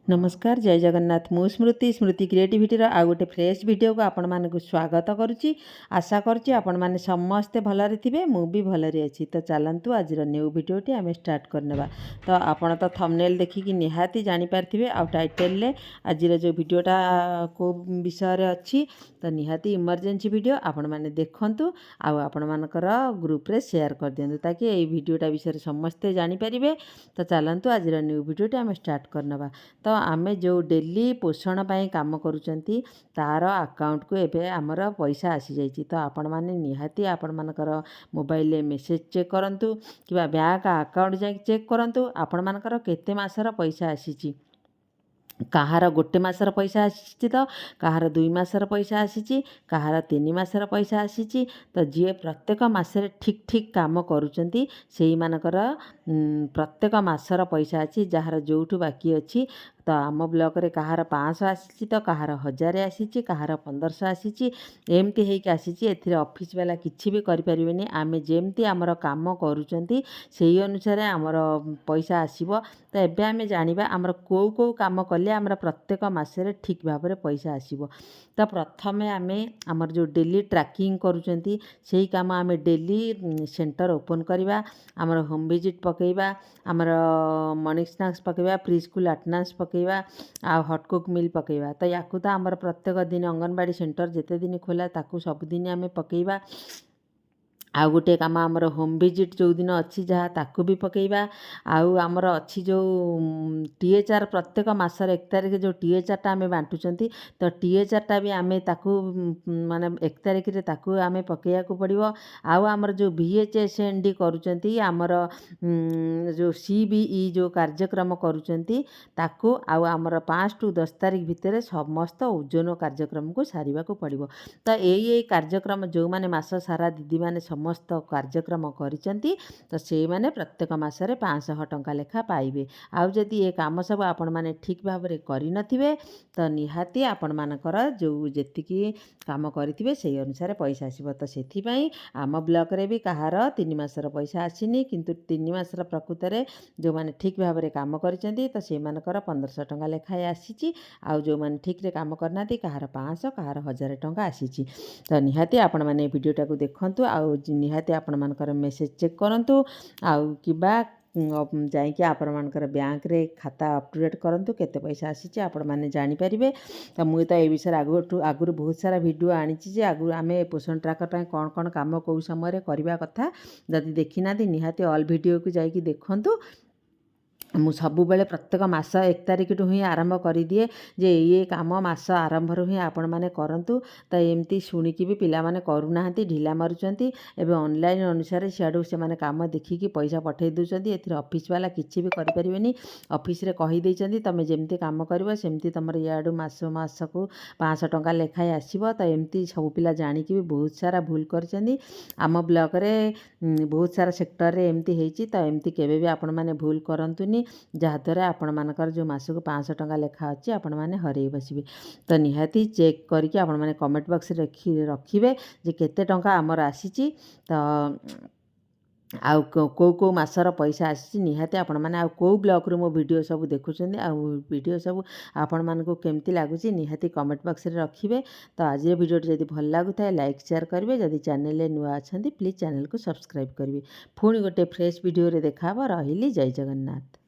ନମସ୍କାର, ଜୟ ଜଗନ୍ନାଥ। ମୁଁ ସ୍ମୃତି, ସ୍ମୃତି କ୍ରିଏଟିଭିଟିର ଆଉ ଗୋଟେ ଫ୍ରେଶ୍ ଭିଡ଼ିଓକୁ ଆପଣମାନଙ୍କୁ ସ୍ୱାଗତ କରୁଛି। ଆଶା କରୁଛି ଆପଣମାନେ ସମସ୍ତେ ଭଲରେ ଥିବେ, ମୁଁ ବି ଭଲରେ ଅଛି। ତ ଚାଲନ୍ତୁ, ଆଜିର ନ୍ୟୁ ଭିଡ଼ିଓଟି ଆମେ ଷ୍ଟାର୍ଟ କରିନେବା। ତ ଆପଣ ତ ଥମ୍ବନେଲ୍ ଦେଖିକି ନିହାତି ଜାଣିପାରିଥିବେ ଆଉ ଟାଇଟେଲରେ ଆଜିର ଯେଉଁ ଭିଡ଼ିଓଟା କେଉଁ ବିଷୟରେ ଅଛି। ତ ନିହାତି ଇମର୍ଜେନ୍ସି ଭିଡ଼ିଓ, ଆପଣମାନେ ଦେଖନ୍ତୁ ଆଉ ଆପଣମାନଙ୍କର ଗ୍ରୁପରେ ସେୟାର କରିଦିଅନ୍ତୁ, ତାକି ଏଇ ଭିଡ଼ିଓଟା ବିଷୟରେ ସମସ୍ତେ ଜାଣିପାରିବେ। ତ ଚାଲନ୍ତୁ, ଆଜିର ନ୍ୟୁ ଭିଡ଼ିଓଟି ଆମେ ଷ୍ଟାର୍ଟ କରିନେବା। ତ ଆମେ ଯେଉଁ ଡେଲି ପୋଷଣ ପାଇଁ କାମ କରୁଛନ୍ତି, ତା'ର ଆକାଉଣ୍ଟକୁ ଏବେ ଆମର ପଇସା ଆସିଯାଇଛି। ତ ଆପଣମାନେ ନିହାତି ଆପଣମାନଙ୍କର ମୋବାଇଲରେ ମେସେଜ୍ ଚେକ୍ କରନ୍ତୁ କିମ୍ବା ବ୍ୟାଙ୍କ ଆକାଉଣ୍ଟ ଯାଇକି ଚେକ୍ କରନ୍ତୁ, ଆପଣମାନଙ୍କର କେତେ ମାସର ପଇସା ଆସିଛି। କାହାର ଗୋଟେ ମାସର ପଇସା ଆସିଛି ତ କାହାର 2 ମାସର ପଇସା ଆସିଛି, କାହାର 3 ମାସର ପଇସା ଆସିଛି। ତ ଯିଏ ପ୍ରତ୍ୟେକ ମାସରେ ଠିକ୍ ଠିକ୍ କାମ କରୁଛନ୍ତି, ସେଇମାନଙ୍କର ପ୍ରତ୍ୟେକ ମାସର ପଇସା ଅଛି। ଯାହାର ଯେଉଁଠୁ ବାକି ଅଛି, ତ ଆମ ବ୍ଲକରେ କାହାର 500 ଆସିଛି ତ କାହାର 1000 ଆସିଛି, କାହାର 1500 ଆସିଛି, ଏମିତି ହେଇକି ଆସିଛି। ଏଥିରେ ଅଫିସ୍ ବାଲା କିଛି ବି କରିପାରିବେନି। ଆମେ ଯେମିତି ଆମର କାମ କରୁଛନ୍ତି, ସେଇ ଅନୁସାରେ ଆମର ପଇସା ଆସିବ। ତ ଏବେ ଆମେ ଜାଣିବା, ଆମର କେଉଁ କେଉଁ କାମ କଲେ ଆମର ପ୍ରତ୍ୟେକ ମାସରେ ଠିକ୍ ଭାବରେ ପଇସା ଆସିବ। ତ ପ୍ରଥମେ ଆମେ ଆମର ଯେଉଁ ଡେଲି ଟ୍ରାକିଂ କରୁଛନ୍ତି, ସେଇ କାମ ଆମେ ଡେଲି ସେଣ୍ଟର ଓପନ୍ କରିବା, ଆମର ହୋମ୍ ଭିଜିଟ୍ ପକାଇବା, ଆମର ମର୍ଣ୍ଣିଂ ସ୍ନାକ୍ସ ପକାଇବା, ପ୍ରି ସ୍କୁଲ୍ ଆଟେଣ୍ଡାନ୍ସ ପକାଇବା ଆଉ ହଟ୍ କୁକ୍ ମିଲ୍ ପକାଇବା। ତ ୟାକୁ ତ ଆମର ପ୍ରତ୍ୟେକ ଦିନ ଅଙ୍ଗନବାଡ଼ି ସେଣ୍ଟର ଯେତେ ଦିନ ଖୋଲା, ତାକୁ ସବୁଦିନ ଆମେ ପକାଇବା। ଆଉ ଗୋଟିଏ କାମ, ଆମର ହୋମ୍ ଭିଜିଟ୍ ଯେଉଁଦିନ ଅଛି ଯାହା, ତାକୁ ବି ପକାଇବା। ଆଉ ଆମର ଅଛି ଯେଉଁ ଟିଏଚ୍ଆର୍, ପ୍ରତ୍ୟେକ ମାସର 1 ତାରିଖ ଯେଉଁ ଟିଏଚ୍ଆର୍ଟା ଆମେ ବାଣ୍ଟୁଛନ୍ତି, ତ ଟିଏଚ୍ଆର୍ଟା ବି ଆମେ ତାକୁ ମାନେ 1 ତାରିଖରେ ତାକୁ ଆମେ ପକାଇବାକୁ ପଡ଼ିବ। ଆଉ ଆମର ଯେଉଁ ଭିଏଚ୍ଏସ୍ଏନ୍ଡି କରୁଛନ୍ତି, ଆମର ଯେଉଁ ସିବିଇ ଯେଉଁ କାର୍ଯ୍ୟକ୍ରମ କରୁଛନ୍ତି ତାକୁ, ଆଉ ଆମର 5 ଟୁ 10 ତାରିଖ ଭିତରେ ସମସ୍ତ ଓଜନ କାର୍ଯ୍ୟକ୍ରମକୁ ସାରିବାକୁ ପଡ଼ିବ। ତ ଏଇ ଏଇ କାର୍ଯ୍ୟକ୍ରମ ଯେଉଁମାନେ ମାସ ସାରା ଦିଦିମାନେ ସମସ୍ତ କାର୍ଯ୍ୟକ୍ରମ କରିଛନ୍ତି, ତ ସେଇମାନେ ପ୍ରତ୍ୟେକ ମାସରେ 500 ଟଙ୍କା ଲେଖା ପାଇବେ। ଆଉ ଯଦି ଏ କାମ ସବୁ ଆପଣମାନେ ଠିକ୍ ଭାବରେ କରିନଥିବେ, ତ ନିହାତି ଆପଣମାନଙ୍କର ଯେଉଁ ଯେତିକି କାମ କରିଥିବେ, ସେଇ ଅନୁସାରେ ପଇସା ଆସିବ। ତ ସେଥିପାଇଁ ଆମ ବ୍ଲକରେ ବି କାହାର 3 ମାସର ପଇସା ଆସିନି। କିନ୍ତୁ 3 ମାସର ପ୍ରକୃତରେ ଯେଉଁମାନେ ଠିକ୍ ଭାବରେ କାମ କରିଛନ୍ତି, ତ ସେଇମାନଙ୍କର 1500 ଟଙ୍କା ଲେଖାଏଁ ଆସିଛି। ଆଉ ଯେଉଁମାନେ ଠିକ୍ରେ କାମ କରିନାହାନ୍ତି, କାହାର 500, କାହାର 1000 ଟଙ୍କା ଆସିଛି। ତ ନିହାତି ଆପଣମାନେ ଏ ଭିଡ଼ିଓଟାକୁ ଦେଖନ୍ତୁ ଆଉ ନିହାତି ଆପଣମାନଙ୍କର ମେସେଜ୍ ଚେକ୍ କରନ୍ତୁ ଆଉ କିମ୍ବା ଯାଇକି ଆପଣମାନଙ୍କର ବ୍ୟାଙ୍କରେ ଖାତା ଅପ୍ ଟୁ ଡେଟ୍ କରନ୍ତୁ, କେତେ ପଇସା ଆସିଛି ଆପଣମାନେ ଜାଣିପାରିବେ। ତ ମୁଁ ତ ଏ ବିଷୟରେ ଆଗରୁ ବହୁତ ସାରା ଭିଡ଼ିଓ ଆଣିଛି ଯେ ଆଗରୁ ଆମେ ପୋଷଣ ଟ୍ରାକର ପାଇଁ କ'ଣ କ'ଣ କାମ କେଉଁ ସମୟରେ କରିବା କଥା। ଯଦି ଦେଖିନାହାନ୍ତି, ନିହାତି ଅଲ୍ ଭିଡ଼ିଓକୁ ଯାଇକି ଦେଖନ୍ତୁ। ମୁଁ ସବୁବେଳେ ପ୍ରତ୍ୟେକ ମାସ 1 ତାରିଖଠୁ ହିଁ ଆରମ୍ଭ କରିଦିଏ ଯେ ଏଇ ଏଇ କାମ ମାସ ଆରମ୍ଭରୁ ହିଁ ଆପଣମାନେ କରନ୍ତୁ। ତ ଏମିତି ଶୁଣିକି ବି ପିଲାମାନେ କରୁନାହାନ୍ତି, ଢିଲା ମାରୁଛନ୍ତି। ଏବେ ଅନଲାଇନ୍ ଅନୁସାରେ ସିଆଡ଼ୁ ସେମାନେ କାମ ଦେଖିକି ପଇସା ପଠାଇ ଦେଉଛନ୍ତି। ଏଥିରେ ଅଫିସ୍ ବାଲା କିଛି ବି କରିପାରିବେନି। ଅଫିସରେ କହିଦେଇଛନ୍ତି, ତୁମେ ଯେମିତି କାମ କରିବ, ସେମିତି ତୁମର ଇଆଡ଼ୁ ମାସ ମାସକୁ 500 ଟଙ୍କା ଲେଖାଏଁ ଆସିବ। ତ ଏମିତି ସବୁ ପିଲା ଜାଣିକି ବି ବହୁତ ସାରା ଭୁଲ କରିଛନ୍ତି। ଆମ ବ୍ଲକରେ ବହୁତ ସାରା ସେକ୍ଟରରେ ଏମିତି ହେଇଛି। ତ ଏମିତି କେବେ ବି ଆପଣମାନେ ଭୁଲ କରନ୍ତୁନି, ଯାହାଦ୍ୱାରା ଆପଣମାନଙ୍କର ଯେଉଁ ମାସକୁ 500 ଟଙ୍କା ଲେଖା ଅଛି, ଆପଣମାନେ ହରେଇ ବସିବେ। ତ ନିହାତି ଚେକ୍ କରିକି ଆପଣମାନେ କମେଣ୍ଟ ବକ୍ସରେ ରଖିବେ ଯେ କେତେ ଟଙ୍କା ଆମର ଆସିଛି, ତ ଆଉ କେଉଁ କେଉଁ ମାସର ପଇସା ଆସିଛି। ନିହାତି ଆପଣମାନେ ଆଉ କେଉଁ ବ୍ଲକରୁ ମୋ ଭିଡ଼ିଓ ସବୁ ଦେଖୁଛନ୍ତି ଆଉ ଭିଡ଼ିଓ ସବୁ ଆପଣମାନଙ୍କୁ କେମିତି ଲାଗୁଛି, ନିହାତି କମେଣ୍ଟ ବକ୍ସରେ ରଖିବେ। ତ ଆଜିର ଭିଡ଼ିଓଟି ଯଦି ଭଲ ଲାଗୁଥାଏ, ଲାଇକ୍ ସେୟାର କରିବେ। ଯଦି ଚ୍ୟାନେଲରେ ନୂଆ ଅଛନ୍ତି, ପ୍ଲିଜ୍ ଚ୍ୟାନେଲକୁ ସବସ୍କ୍ରାଇବ୍ କରିବେ। ପୁଣି ଗୋଟେ ଫ୍ରେଶ୍ ଭିଡ଼ିଓରେ ଦେଖାହେବ। ରହିଲି, ଜୟ ଜଗନ୍ନାଥ।